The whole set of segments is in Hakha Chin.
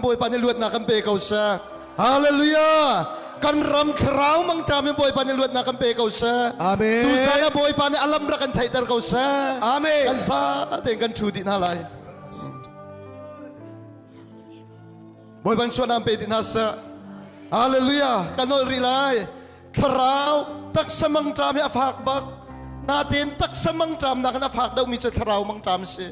Bawipa nih luatnak kan pe ko seh. Hallelujah! Kan ram thlarau mangṭam in Bawipa nih luatnak kan pe ko seh. Amen. Tuzan ah Bawipa nih a lam rak kan theihter ko seh. Amen. Kan za tein kan ṭhu dih hna lai. Bawipa nih suanam pe dih hna seh. Hallelujah! Kan nolh rih lai. Thlarau taksa mangṭam hi a fak bak. Natein taksa mangṭam nakin a fak deuhmi cu thlarau mangṭam a si.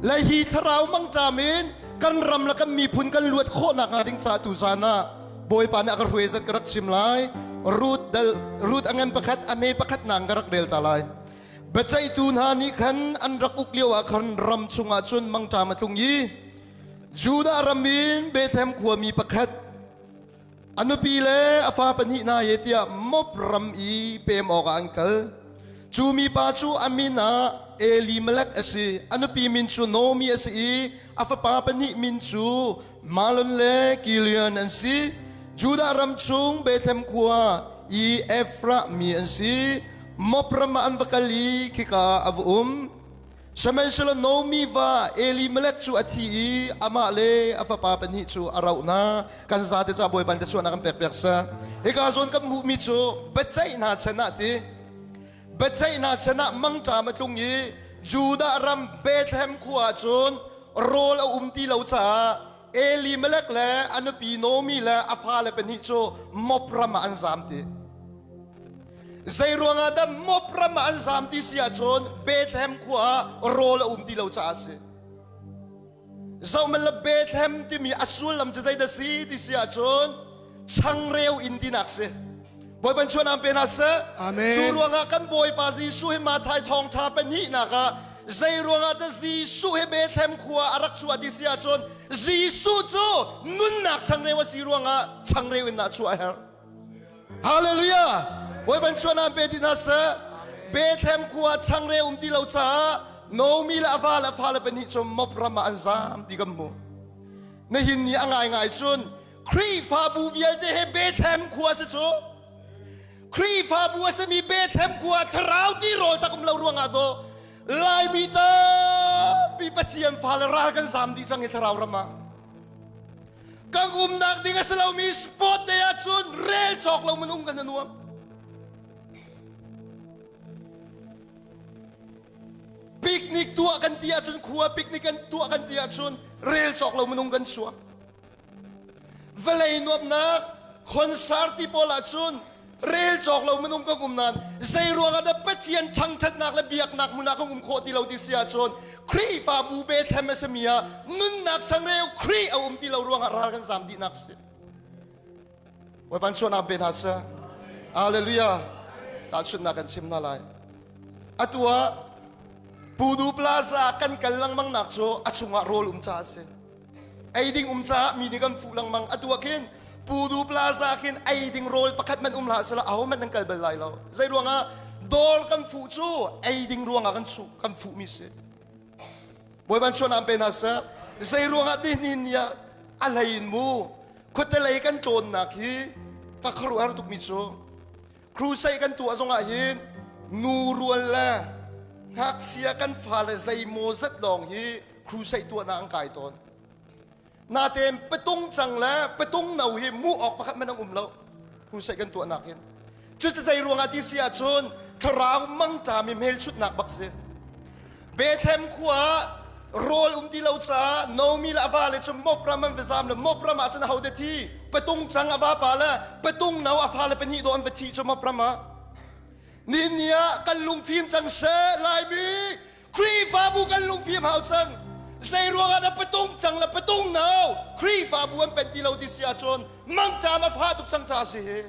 Le hi thlarau mangṭam in kan ram le kan miphun kan luat khawhnak hnga ding caah tuzan ah Bawipa nih a ka hruai zat ka rak chim lai. Ruth dal Ruth a ngan pakhat a hme pakhat nang ka rak rel ta lai. Biaceihtu hna nih khan an rak uk lio ah khan ram chungah cun mangṭam a tlung i Judah ram in Bethlehem khuami pakhat A nupi le a fa pahnih hna he tiah Moab ram i pem awkah an kal. Cu mipa cu a min ah Elimelek a si. A nupi min cu Naomi a si i a fapa pahnih min cu Mahlon le Kilion an si. Judah ram chung Bethlehem khua i Efrah mi an si. Moab ram ah an va kal i khika ah a va um. Sihmanhsehlaw Naomi va Elimelek cu a thi i amah le a fapa pahnih cu a rauh hna. Kan zate ca Bawipa nih chuahnak an pek piak seh. Hika zawn kan hmuhmi cu biaceih hna chan ah ti biaceih hna chan ah mangṭam a tlung i Judah ram Bethlehem khua ah cun rawl a um ti lo caah Elimelek le a nupi Naomi le a fale pahnih cu Moab ram ah an zam ti. Zei ruangah dah Moab ram ah an zam ti si ahcun Bethlehem khua ah rawl a um ti lo caah a si. Zohman le Bethlehem timi a sullam cu zeidah si ti si ahcun changreu inn tinak si. Bawipa chuan am pe hna seh. Amen. Cu ruangah kan Bawipa Jesuh hi Mathai thawngtha pahnihnak ah zei ruangah dah Jesuh hi Bethlehem khua a rak chuah ti si ahcun Jesuh cu nunnak changreu a si ruangah changreu in ah chuah a herh. Hallelujah! Bawipa chuan aan pe ti hna seh. Bethlehem khua changreu um ti lo caah Naomi le a va le a fale pahnih cu Moab ram ah an zam ti kan hmuh. Nihin ni a ngaingai cun Khrihfabu vialte he Bethlehem khua si cu. Khrihfabu a simi Bethlehem khua thlarau ti rawl tak um lo ruangah dawh Laimi tampi Pathian fale ral kan zam dih cang hi thlarau ram ah. Kan umnak ding a si lomi sport te ahcun rel cawk lo minung kan nuam. Picnic tuah kan ti ahcun khua picnic kan tuah kan ti ahcun rel cawk lo minung kan chuak. Vawlei nuamnak concert ti pawl ahcun rel cawk lo minung kan um nain zei ruangah dah Pathian thangṭhatnak le biaknak hmun ah kan um khawh ti lo ti si ahcun Khrihfabu Bethlehem a simi ah nunnak changreu Khrih a um ti lo ruangah ral kan zam dihnak si. Bawipa chuahnak pe hna seh. Hallelujah. Tahchunhnak kan chim hna lai. Atu ah Pudu Plaza kan kal lengmang nak cu a chungah rawl um caah a si. Ei ding um caah mi nih kan fuh lengmang. Atu ah khin Pudu Plaza khin ei ding rawl pakhat man um hlah sehla aho hmanh nan kal bal lai lo. Zei ruangah dawr kan fuh cu ei ding ruangah kan suh kan fuhmi si. Bawipa chuan pe hna seh. Zei ruangah tihni ni ah a hlei in mu khuate lei kan tlawnnak hi ka khuaruahhar tukmi cu crusade kan tuah zongah hin nu rual le ngakchia kan fale zeimaw zat lawng hi crusade tuahnak an kai tawn. Natein patung cang le patung no hi mu awk pakhat man an um lo crusade kan tuahnak hin. Cucu zei ruangah ti si ahcun thlarau mangṭam i hmelchutnak bak si. Bethlehem khua ah rawl um ti lo caah Naomi le a vale cu Moab ram an va zam le Moab ram ah cun ahodah thi? Patung cang a vapa le patung no a fale pahnih dawh an va thi cu Moab ram ah. Nihin ni ah kan lungfim cang seh Laimi Khrihfabu kan lungfim hau cang. Zei ruangah dah patung cang le patung no Khrihfabu an pen ti lo ti si ahcun mangṭam a fah tuk cang caah si hi.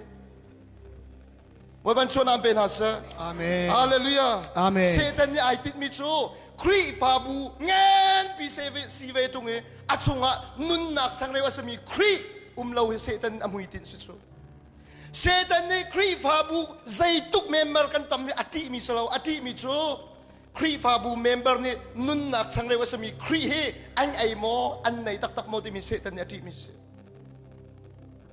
Bawipa chuan pe hna seh. Amen. Hallelujah. Amen. Satan nih ai tinhmi cu Khrihfabu nganpi si ve ṭung i a chungah nunnak changreu a simi Khrih um lo hi Satan a hmuitinh si cu. Satan nih Khrihfabu zeituk member kan tam hi a ṭihmi si lo, a ṭihmi cu Khrihfabu member nih nunnak changreu a simi Khrih hi an ei maw, an nei taktak maw timi Satan nih a ṭihmi si.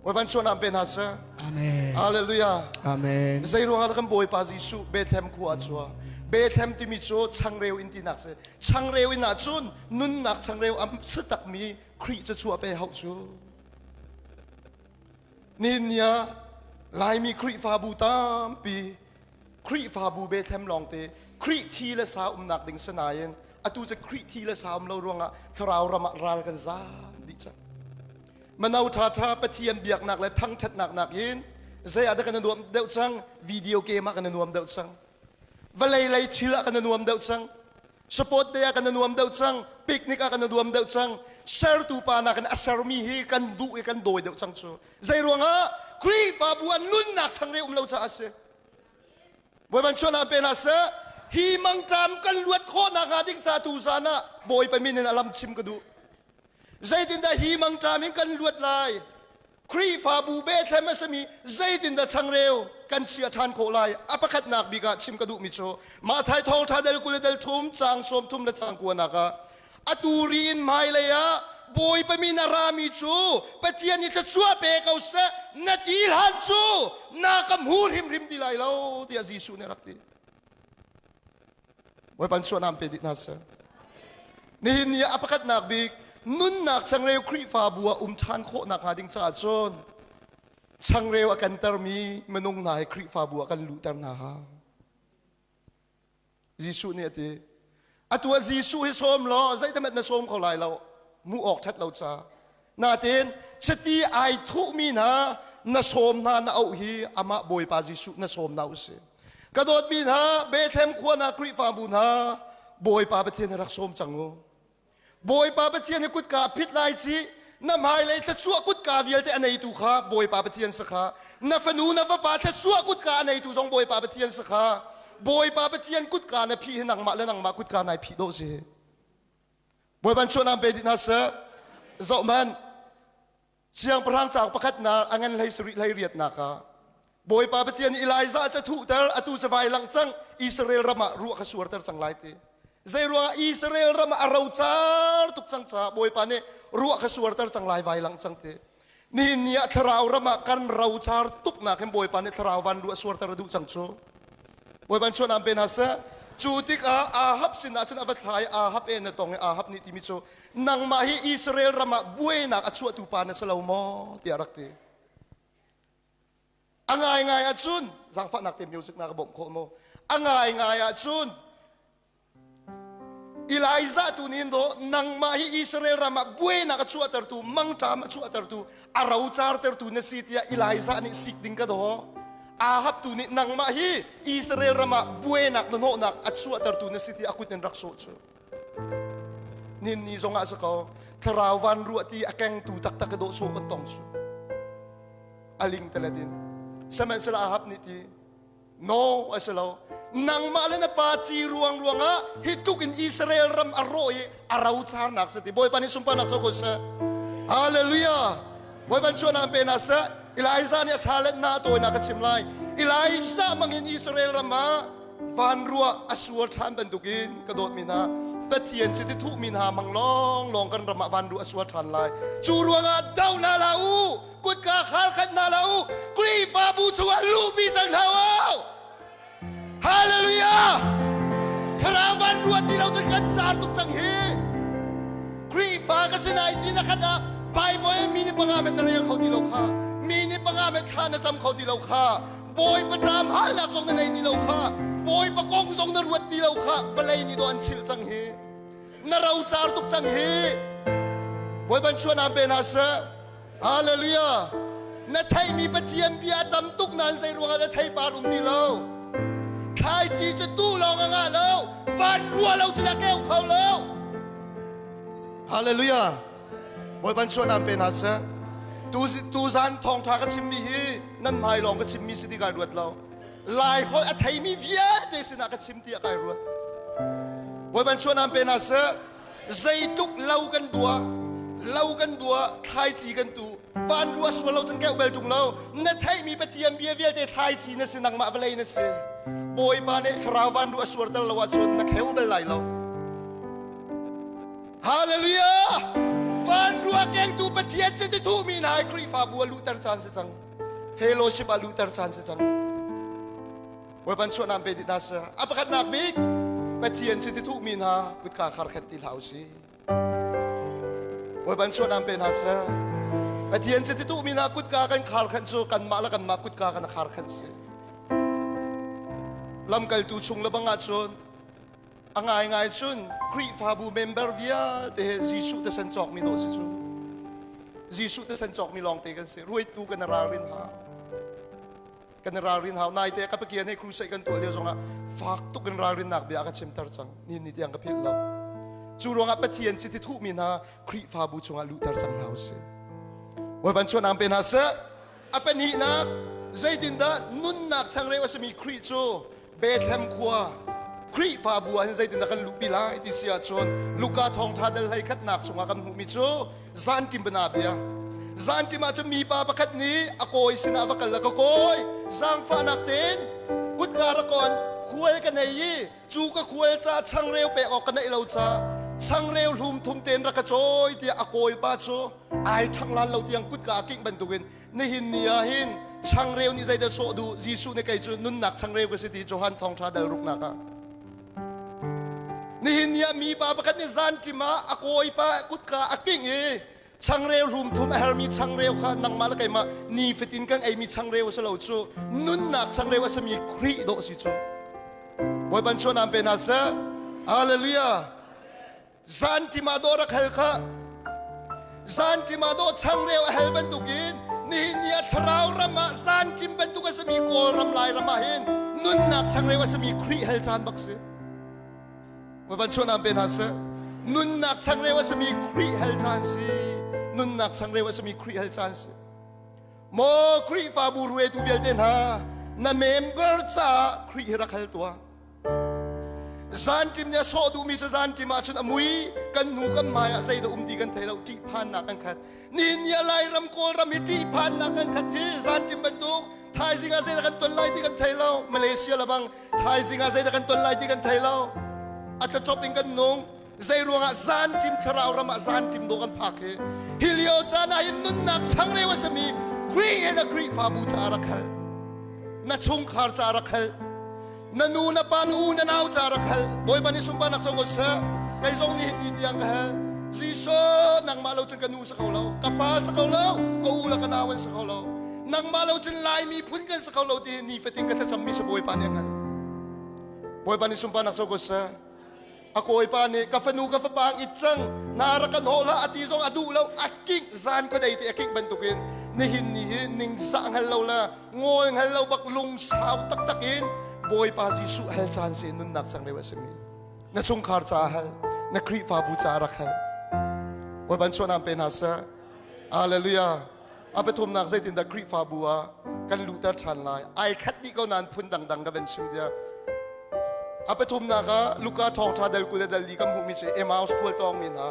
Bawipa chuan pe hna seh. Amen. Hallelujah. Amen. Zei ruangah kan Bawipa Jesuh Bethlehem khua ah chuah. Bethlehem timi cu changreu inn tinak si. Changreu inn ah cun nunnak changreu am si takmi Khrih cu chuah pe hauh cu. Nihin ni ah Laimi Khrihfabu tampi Khrihfabu Bethlehem lawngte Khrih thi le sa umnak ding si nain atu cu Khrih thi le sa um lo ruangah thlarau ram ah ral kan zaam dih cang. Mano ṭhaṭha Pathian biaknak le thangṭhatnak nakin zei ah dah kan i nuam deuh cang? Video game ah kan i nuam deuh cang. Vawlei lei thil ah kan i nuam deuh cang. Sport day ah kan i nuam deuh cang. Picnic ah kan i nuam deuh cang. Sertu pa nakin a sermi hi kan duh i kan dawi deuh cang cu. Zei ruangah Khrihfabu ah nunnak changreu um lo caah a si. Bawipa chuan pe hna seh. Hi mangṭam kan luat khawh nakhnga ding ca tu zan ah Bawipa min in a lam chim ka duh. Zeitindah hi mangṭam in kan luat lai? Khrihfabu Bethlehem a simi zeitindah changreu kan chia ṭhan khawh lai? A pakhatnak bik ah chim ka duhmi cu Matthai thawngṭha del 20 le del thum caang 30 le caang kuanak ah atu ri in hmailei ah Bawipa min a rami cu Pathian nih thluachuah pe ko seh na ti hlan cu na ka hmu hrimhrim ti lai lo tiah Jesuh nih a rak ti. Bawipa suanam pe dih hna seh. Nihin ni ah a pakhatnak bik nunnak changreu Khrihfabu ah um ṭhan khawh nakhnga ding caah cun changreu a kantermi minung hna hi Khrihfabu ah kan luhter hna hau. Jesuh nih a ti. Atu ah Jesuh hi sawm law zeitimet na sawm kho lai lo hmuh awk ṭhat lo ca. Nain chiti ai thuhmi hna na sawm hna na auh hi amah Bawipa Jesuh na sawm hna usih. Ka dawtmi hna Bethlehem khua hna Khrihfabu hna Bawipa Pathian rak sawm cang u. Bawipa Pathian hi kutka a phit lai ci na hmailei thluachuah kutka vialte a neitu kha Bawipa Pathian si kha na fanu na fapa thluachuah kutka a neitu zong Bawipa Pathian si kha Bawipa Pathian kutka na phih hi nangmah le nangmah kutka nai phih dawh si. Bawipa chuahnak pe dih hna seh. Zoh hmanh, siangpahrang cauk pakhatnak a ngan hlei sarih hlei riatnak ah Bawipa Pathian nih Elijah cu a thuhter, atu cu vai lang cang, Israel ram ah ruah kha suarter cang lai ti. Zei ruangah Israel ram ah a rocar tuk cang caah Bawipa nih ruah kha suarter cang lai vai lang cang ti. Nihin ni ah thlarau ram ah kan rocar tuknak hin Bawipa nih thlarau van ruah suarter a duh cang cu. Bawipa chuan pe hna seh. Cu tikah Ahab sinah cun a va thla i Ahab e na tong i Ahab nih timi cu nangmah hi Israel ram ah buainak a chuahtu pa na si lo maw tiah a rak ti. A ngaingai ahcun zaangfahnak te music na ka bawmh khawh maw? A ngaingai ahcun Elijah tu nih do nangmah hi Israel ram ah buainak a chuahtertu mangṭam a chuahtertu a rocartertu na si tiah Elijah nih sik ding ka daw Ahab tu nih nangmah hi Israel ram ah buainak na hnawhnak a chuahtertu na si tiah a kut in rak sawh cu nin ni zong ah si ko thlarau van ruah ti a kengtu taktak ka dawh sawh kan tong cu aling telet in sihmanhsehlaw Ahab nih ti No, a si lo. Nangmah le na pa ci ruang ruangah hi tluk in Israel ram a rawh i a rocarnak si ti. Bawipa nih sunparnak co ko seh. Hallelujah. Bawipa chuahnak pe hna seh. Elijah nih a challenge na a tawinak ka chim lai. Elijah mangin Israel ram ah van ruah a sual ṭhan bantukin ka dawtmi hna Pathian cu ti thuhmi hna mang lawng lawng kan ram ah van ruah a sual ṭhan lai. Cu ruangah do hna hlah u. Kutka khar khat hna lo Khrihfabu chungah luhpi cang hna u. Hallelujah! Thlarau van ruat ti lo cun kan car tuk cang hi. Khrihfa ka si nai ti na khat ah Bible mi nih panga men na rel kho ti lo kha. Mi nih panga men thla na cam kho ti lo kha. Bawipa ṭam halnak zong na nei ti lo kha. Bawipa kong zong na ruat ti lo kha. Vawlei nih do an chilh cang hi. Na rocar tuk cang hi. Bawipa chuan pe hna seh. Hallelujah! Na theihmi Pathian bia a tam tuk nain zei ruangah na theipar um ti lo? Thlaici cu tu lawng a ngah lo, van rua lo cu na keu kho lo. Hallelujah! Bawipa sualnak pe hna seh. Tu tuzan thawngṭha ka chimmi hi nan hmai lawng ka chimmi si ti kai ruat lo. Lai holh a theimi vialte sinah ka chim tiah kai ruat. Bawipa sualnak pe hna seh. Zeitluk lo kan dua lo kan dua thlaici kan tu van rua sual lo cun keuh bel ṭung lo na theihmi Pathian bia vialte thlaici na si nangmah vawlei na si Bawipa nih thlarau van ruah suarter lo ahcun na kheu bel lai lo Hallelujah van ruah kengtu Pathian chiti thuhmi hna hi Khrihfabu a luhter caan si cang fellowship a luhter caan si cang. Bawipa chuahnak pe dih hna seh. A pakhatnak bik Pathian chiti thuhmi hna kutka khar khat ti hlah usih. Bawipa chuahnak pe hna seh. Pathian chiti thuhmi hna kutka kan khar khan cu kanmah le kanmah kutka kan khar khan si. Lamkaltu chung le bang ahcun a ngaingai cun Khrihfabu member vialte he Jesuh te san cawkmi dawh si cu. Jesuh te san cawkmi lawngte kan si. Ruaitu kan ralrin hau. Kan i ralrin hau. Naite ka pakian he crusade kan tuah lio zongah fak tuk in ralrinnak bia a ka chimter cang. Ni ni tiang ka philh lo. Cu ruangah Pathian chiti thuhmi hna Khrihfabu chungah luhter cang hna usih. Bawipa chuahnak pe hna seh. A pahnihnak zeitindah nunnak changreu a simi Khrih cu Bethlehem khua Khrihfabu ah hin zeitindah kan luhpi lai ti si ahcun Luka thawngṭha dal hlei khatnak chungah kan hmuhmi cu zanṭim bana bia. Zanṭim ah cun mipa pakhat nih a kawi sinah va kal le ka kawi zaangfahnak tein kutka rak on khual ka nei i cu ka khual ca changreu pek awk ka neih lo ca changreu hlum thum tein rak ka cawi tiah a kawipa cu ai ṭhang lan lo tiang kutka a kingh bantukin nihin ni ah hin changreu nih zeidah sawh duh Jesuh nih kei cu nunnak changreu ka si ti Johan thawngṭha dal ruknak ah nihin ni ah mipa pakhat nih zanṭim ah a kawipa kutka a kingh i changreu hlum thum a hermi changreu kha nangmah le keimah nifatin kan eimi changreu a si lo cu nunnak changreu a simi Khrih dawh si cu Bawipa chuanam pe hna seh Hallelujah Zanṭim ah dawh rak hal kha zanṭim ah dawh changreu a hal bantukin nihin ni ah thlarau ram ah zanṭim bantuk a simi Kawlram Lairam ah hin nunnak changreu a simi Khrih hal caan bak si. Bawipa chuahnak pe hna seh. Nunnak changreu a simi Khrih hal caan si. Nunnak changreu a simi Khrih hal caan si. Maw Khrihfabu hruaitu vialte hna, na member caah Khrih hi rak hal tuah. Zanṭim nih a sawh duhmi cu zanṭim ahcun a mui kan hnu kan hmai ah zeidah um ti kan thei lo ṭihphannak kan khat. Nihin ni ah Lairam Kawlram hi ṭihphannak kan khat hi zanṭim bantuk thaizing ah zeidah kan ton lai ti kan thei lo. Malaysia le bang thaizing ah zeidah kan ton lai ti kan thei lo. A tlacop in kan nung. Zei ruangah zanṭim thlarau ram ah zanṭim dawh kan phak hi hi lio caan ah hin nunnak changreu a simi Khrih he na Khrihfabu caah rak hal. Na chungkhar caah rak hal. Na nu na pa na u na nau ca rak hal Bawipa nih sunparnak co ko seh kei zong nihin ni tiang ka hal Jesuh nangmah lo cun ka nu sa ko lo ka pa sa ko lo ka u le ka nau an sa ko lo nangmah lo cun Lai miphun kan sa ko lo ti ni fatin ka thlacammi sa Bawipa nih a hngalh Bawipa nih sunparnak co ko seh a kawipa nih ka fanu ka fapa it cang na rak kan hawh hlah a ti zong a duh lo a kingh zan khuadei te a kingh bantukin nihin ni hi ningzah hngal lo le ngawl hngal lo bak lungsau taktak in Bawipa Jesuh hal caan si nunnak changreu a simi na chungkhar caah hal na Khrihfabu caah rak hal Bawipa suanam pe hna seh Hallelujah a pathumnak zeitindah Khrihfabu ah kan luhter ṭhan lai ai khat dih ko nain phun dangdang ka van chim dia a pathumnak ah Luka thawngṭha dal 20 le dal 4 kan hmuhmi cu Emmaus khual tlawngmi hna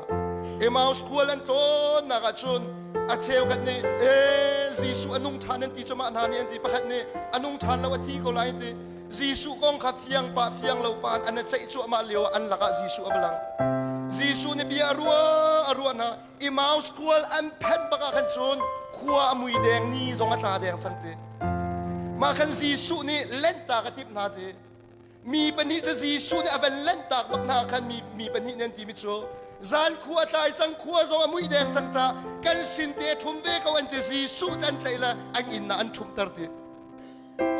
Emmaus khual an tlawnnak ah cun a cheukhat nih ee Jesuh a nung ṭhan an ti cu mah hna nih an ti pakhat nih a nung ṭhan lo a thi ko lai an ti Jesuh kong kha fiang pah fiang lo pa an i ceih cuahmah lio an lakah Jesuh a va lang Jesuh nih bia a ruah a ruah hna Emmaus khual an phanh bak ah khan cun khua a mui deng ni zong a tla deng cang ti. Mah khan Jesuh nih lenhtak a timh hna ti. Mi pahnih cu Jesuh nih a van lenhtak bak hna khan mi, mi pahnih nih an timi cu zan khua a tlai cang khua zong a mui deng cang ca kan sin te ṭhum ve ko an ti Jesuh cu an tlaih le an inn ah an ṭhumter ti.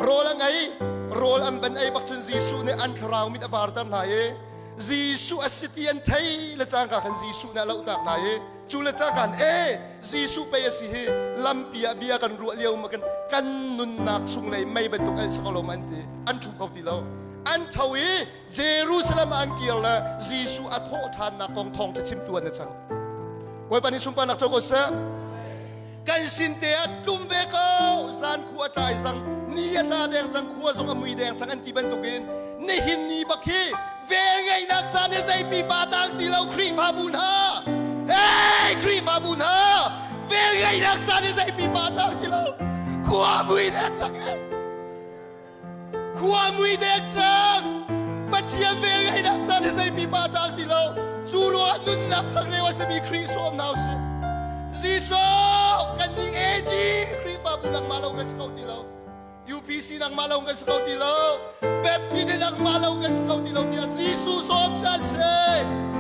Rawl a ngei, rawl an van ei bak cun Jesuh nih an thlarau mit a varter hna i Jesuh a si ti an thei le cangka khan Jesuh nih a lohtak hna i cu le cangka e Jesuh pei a si hi lampi ah bia kan ruah lio ma kan kan nunnak chunglei mei bantuk el sako lo ma an ti an ṭhu kho ti lo an tho i Jerusalem ah an kir le Jesuh a thawh ṭhannak kong thawngṭha chimtu an i cang Bawipa nih sunparnak co ko seh kan sin te ah tlum ve ko zan khua tlai cang ni a tla deng cang khua zong a mui deng cang an ti bantukin nihin ni bak hi vel ngeihnak caan hi zei pipa tang ti lo Khrihfabu hna hey Khrihfabu hna vel ngeihnak caan hi zei pipa tang ti lo khua mui deng cang Khua mui dek cang. Pathian vel ngeihnak caan hi zei pipa tang ti lo. Cu ruangah nunnak sangreu a simi Khrih sawm hna usih. Jesuh kan ning AG Khrihfabu nangmah lo kan si kho ti lo. UPC CBC nangmah lo kan si kho ti lo. Baptist nih nangmah lo kan si kho ti lo tiah Jesuh sawm caan si.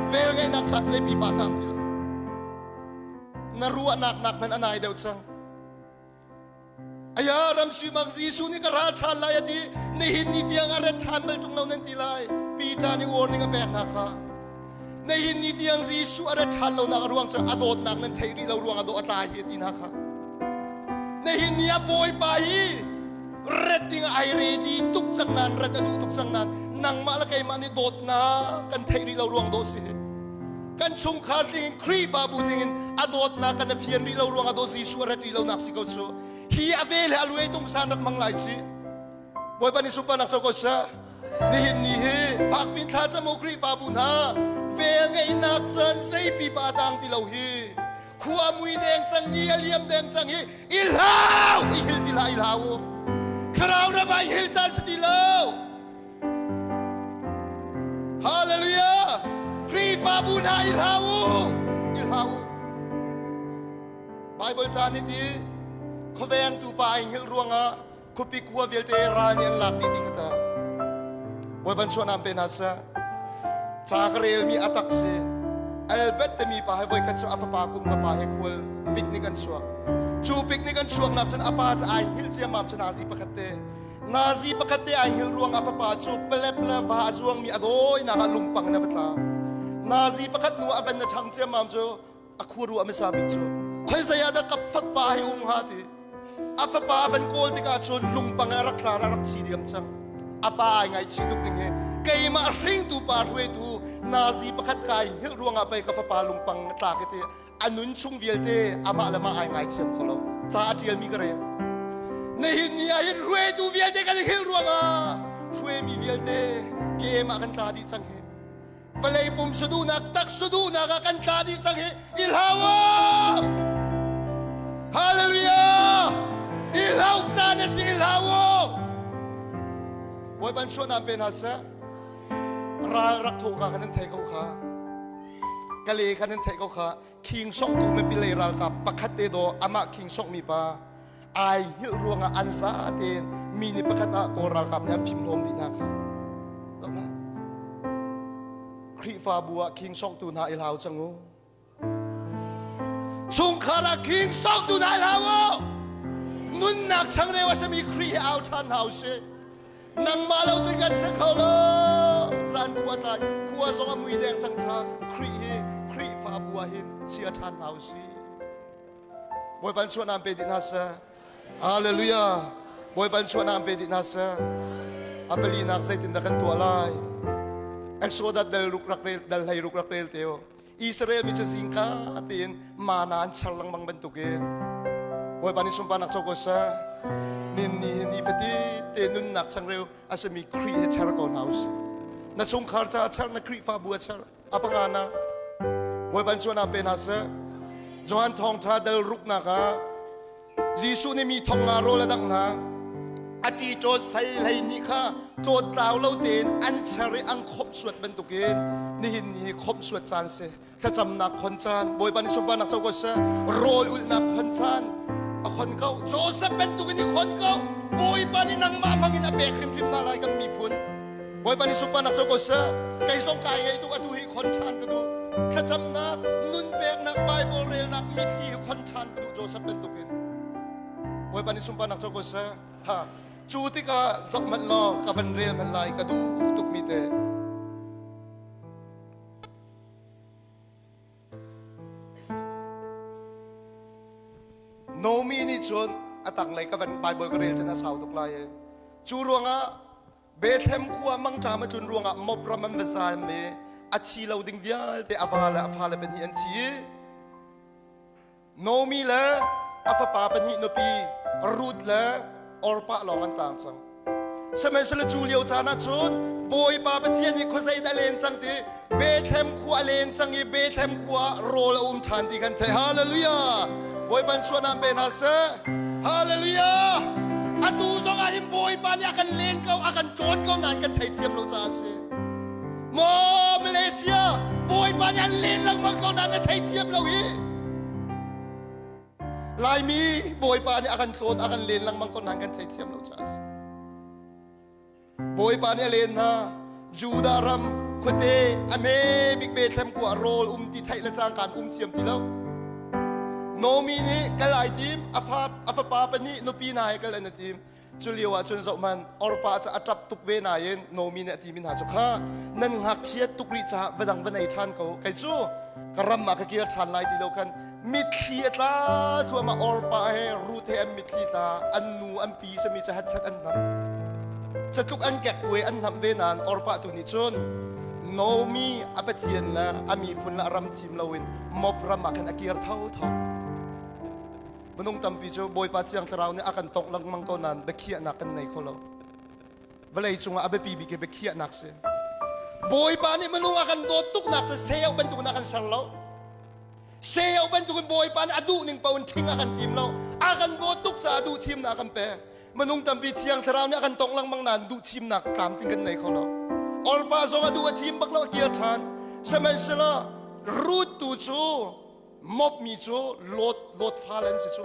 Vel ngeihnak caan zei pipa tang ti lo. Na ruahnak nak hmanh a nai deuh cang. Aya ram mang Jesuh nih ka ra ṭhan lai a ti. Nihin ni tiang a rat ṭhan bal ṭung lo nan ti lai. Peter nih warning a pek hna kha. Nihin ni tiang Jesuh a rat ṭhan lonak a ruang cu a dawtnak nan theih rih lo ruang a dawh a tla hi a ti hna kha. Nihin ni ah Bawipa hi rat ding ai ready tuk cang nan rat a duh tuk cang nan nangmah le keimah nih dawtnak kan theih rih lo ruang dawh si hi. Kan chungkhar tling in Khrihfabu tling in a dawtnak kan fian rih lo ruang ah dawh Jesuh a rat rih lonak si ko cu. Hi a vel he a luai tum san rak mang lai ci. Bawipa nih sunparnak co ko seh. Nihin ni hi fakpin thla cam u Khrihfabu hna vel ngeihnak caan zei pipa tang ti lo hi. Khua mui deng cang ni a liam deng cang hi i hlau i hil ti hlah i hlau u. Thlarau ram ah i hil caan si ti lo. Hallelujah! Khrihfabu hna i hlau u! I hlau u! Bible ca nih ti khuavengtu pa ai hngilh ruangah khuapi khua vialte ral nih an lak dih ti kha ta. Bawipa chuah pe hna seh. Ca ka relmi a tak si. Albert timi pa he voikhat cu a fapa kum ka pa he khual picnic an chuak. Cu picnic an chuaknak cun a pa cu ai hngilh ciammam cu nazi pakhat te. Nazi pakhat te ai hngilh ruang a fapa cu palep le va a zuangmi a dawinak ah lungpang in a va tla. Nazi pakhat nu a ven a ṭhang ciammam cu a khuaru a hmasa bik cu khoi zei ah dah kap fapa hi um hnga ti. A fapa a van kawl tikah cun lungpang in a rak tla a rak thi diam cang. A pa ai ngaihchih tuk ding hi keimah hringtu pa hruaitu Nazi pakhat kai hngilh ruangah pei ka fapa lungpang tlak i ti a nun chung vialte amah le mah ai ngaithiam kho lo ca a ṭialmi ka rel nihin ni ah hin hruaitu vialte kan i hngilh ruangah hruaimi vialte game ah kan tla dih cang hi vawlei pum suduhnak tak suduhnak ah kan tla dih cang hi i hlau u hallelujah i hlau caan a si i hlau u Bawipa suahnak pe hna seh ral rak thawh ka kan in thei ko kha Kale kha nan theih ko kha khing songtu mipi lei ralkap pakhat te daw amah khing songmi pa ai hngilh ruangah an za tein mi nih pakhat ah Kawl ralkap nih an fimhlawm dih hna kha. Zohhmanh. Khrihfabu ah khing songtu hna i hlau cang u. Chungkhar ah khing songtu hna i hlau u. Nunnak changreu a simi Khrih he au ṭhan hna u sih. Nangmah lo cun kan si kho lo. Zan khua tlai khua zong a mui deng cang cha Khrih hi Khrihfabu ah hin chia ṭhan hna u sih. Bawipa in chuahnak pe dih hna seh. Hallelujah. Bawipa in chuahnak pe dih hna seh. A palinak zeitindah kan tuah lai? Exodus dal ruk rak rel dal hlei ruk rak rel te u. Israel mi cu zingka tein mana an char lengmang bantukin Bawipa nih sunparnak co ko seh. Nin ni hi ni fatinte nunnak changreu a simi Khrih he char ko hna usih. Na chungkhar caah char, na Khrihfabu a char, a panga na. Bawipa nih sualnak pe hna seh. Johan thawngṭha dal ruknak ah Jesuh nih mi thong nga rawl a dangh hna. A ṭiṭawt sei 12 kha tlawttlau lo tein an cher i an khawmhsuat bantukin nihin ni hi khawmhsuat caan si. Thlacamnak khon caan, Bawipa nih sunparnak co ko seh. Rawl ulhnak khon caan a khon ko. Joseph bantukin i khon ko. Bawipa nih nangmah hmangin a pek hrimhrim hna lai kan miphun. Bawipa nih sunparnak co ko seh. Kei zong kai ngei tuk atu hi khon ṭhan ka duh. Thlacamnak, nun peknak, Bible relnak, mitthli hi khon ṭhan ka duh Joseph bantukin. Bawipa nih sunparnak co ko seh. Ha. Cu tikah zoh hmanh law ka van rel hmanh lai ka duh tukmi te. Nomi nih cun a tanglei ka van Bible ka rel cun a sau tuk lai i cu ruangah Bethlehem khua mangṭam a tlun ruangah Moab ram an va zaam i a thi lo ding vialte a va le a fale pahnih an thi i Naomi le a fapa pahnih nupi Ruth le Orpah lawng an tang cang. Sihmanhsehlaw cu lio caan ah cun Bawipa Pathian nih khuazei dah a len cang ti Bethlehem khua a len cang i Bethlehem khua ah rawl a um ṭhan ti kan theih. Hallelujah! Bawipa suahnak pe hna seh. Hallelujah! Atu zong ah hin Bawipa nih a kan len ko, a kan tlawn ko nain kan theithiam lo caah a si. Maw Malaysia, Bawipa nih an len lengmang ko nain na theithiam lo hi. Laimi Bawipa nih a kan tlawn, a kan len lengmang ko nain kan theithiam lo caah a si. Bawipa nih a len hna. Judah ram khuate a hme bik Bethlehem khua rawl um ti theih le cangkaan um thiam ti lo. Naomi nih kal ai tim, a fa a fapa pahnih nupi hna he kal an i tim. Cu lio ah cun zohhmanh Orpah cu a ṭap tuk ve nain Naomi nih a timi hna cu kha nan ngakchiat tuk rih caah va dang va nei ṭhan ko kei cu ka ram ah ka kir ṭhan lai ti lo khan mitthli a tla thluahmah Orpah he Ruth he an mitthli tla an nu an pi sami cu hatchat an hnam catluk an kekkuai an hnamh ve nain Orpah tu nih cun Naomi a pathian le a miphun le a ram thim loin Moab ram ah khan a kir thotho. Minung tampi cu Bawipa Thiang Thlarau nih a kan tongh lengmang ko nain biakhiahnak kan nei kho lo. Vawlei cungah a biapi bik hi biakhiahnak si. Bawipa nih minung a kan dawt tuknak cu seo bantukin a kan ser lo. Seo bantukin Bawipa nih a duh ning paoh in thing a kan tim lo. A kan dawt tuk caah duh thimnak a kan pek. Minung tampi Thiang Thlarau nih a kan tongh lengmang nain duh thimnak tlamtling kan nei kho lo. Orpa zong a duh a thim bak lo a kir ṭhan. Sihmanhsehlaw Ruth tu cu Mopmi cu Lot Lot fale an si cu.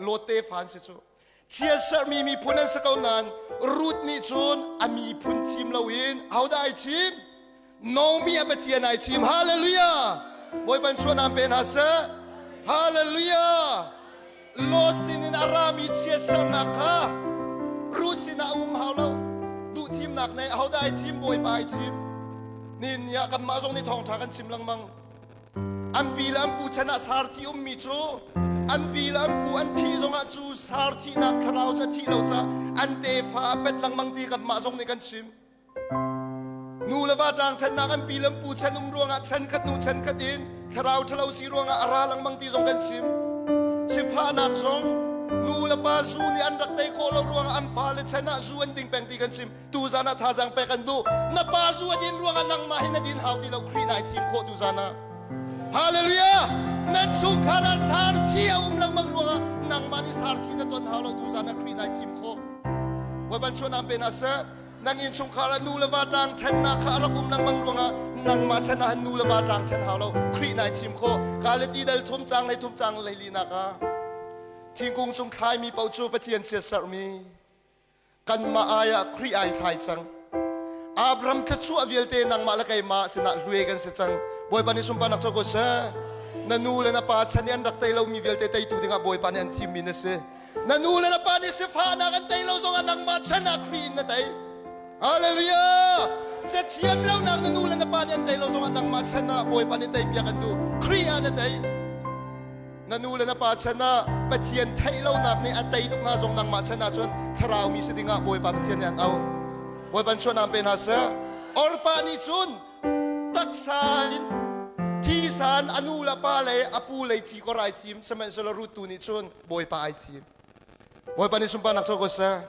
Lot tefa an si cu. Chiatserhmi miphun an si ko nain Ruth nih cun a miphun thim loin ahodah ai thim? Naomi a Pathian ai thim. Hallelujah! Bawipa chuahnak pe hna seh. Hallelujah! Lot sinin a rami chiatserhnak kha Ruth sinah a um hau lo. Duh thimnak nei ahodah ai thim? Bawipa ai thim. Nihin ni ah kanmah zong nih thawngṭha kan chim lengmang. An pi le an pu chan ah sarthi ummi cu an pi le an pu an thih zongah cu sarthihnak thlarau cu a thih lo caah an tefa a pet lengmang ti kanmah zong nih kan chim. Nu le va ṭang ṭhennak an pi le an pu chan um ruangah chan khat hnu chan khat in thlarau ṭhalo si ruangah a ra lengmang ti zong kan chim. Sifahnak zong nu le pa zu nih an rak tei khawh lo ruangah an fale chan ah zu an ding peng ti kan chim. Tuzan ah thazaang pek an duh. Na pa zu a din ruangah nangmah hi na din hau ti lo Khrih nai thim khawh tuzan ah. Hallelujah! Nan chungkhar ah sarthi a um lengmang ruangah nangmah nih sarthi na ton hau lo tuzan ah Khrih nai thim khawh. Bawipa chuanam pe hna seh. Nang innchungkhar ah nu le va ṭang ṭhennak kha a rak um lengmang ruangah nangmah chan ah nu le va ṭang ṭhen hau lo Khrih nai thim khawh. Galati dal thum cang lei thum cang lei linak ah thingkung cung thlaimi paoh cu Pathian chiatserhmi kanmah ai ah Khrih ai thlai cang. Abraham thluachuah vialte nangmah le keimah sinah hlue kan si cang. Bawipa nih sunparnak co ko seh. Na nu le na pa chan i an rak tei lomi vialte teitu dingah Bawipa nih an thimmi na si. Na nu le na pa nih sifahnak an tei lo zongah nangmah chan ah Khrih in na tei. Hallelujah! Cathiam lonak na nu le na pa nih an tei lo zongah nangmah chan ah Bawipa nih teipiak an duh. Khrih ah na tei. Na nu le na pa chan ah Pathian theih lonak nih a tei tuk hna zong nangmah chan ah cun thlarau mi si dingah Bawipa Pathian nih an auh. Bawipa chuanam pe hna seh. Orpah nih cun taksa in thisan a nu le pa le a pu lei ci kor ai thim sihmanhsehlaw Ruth tu nih cun Bawipa ai thim. Bawipa nih sunparnak co ko seh.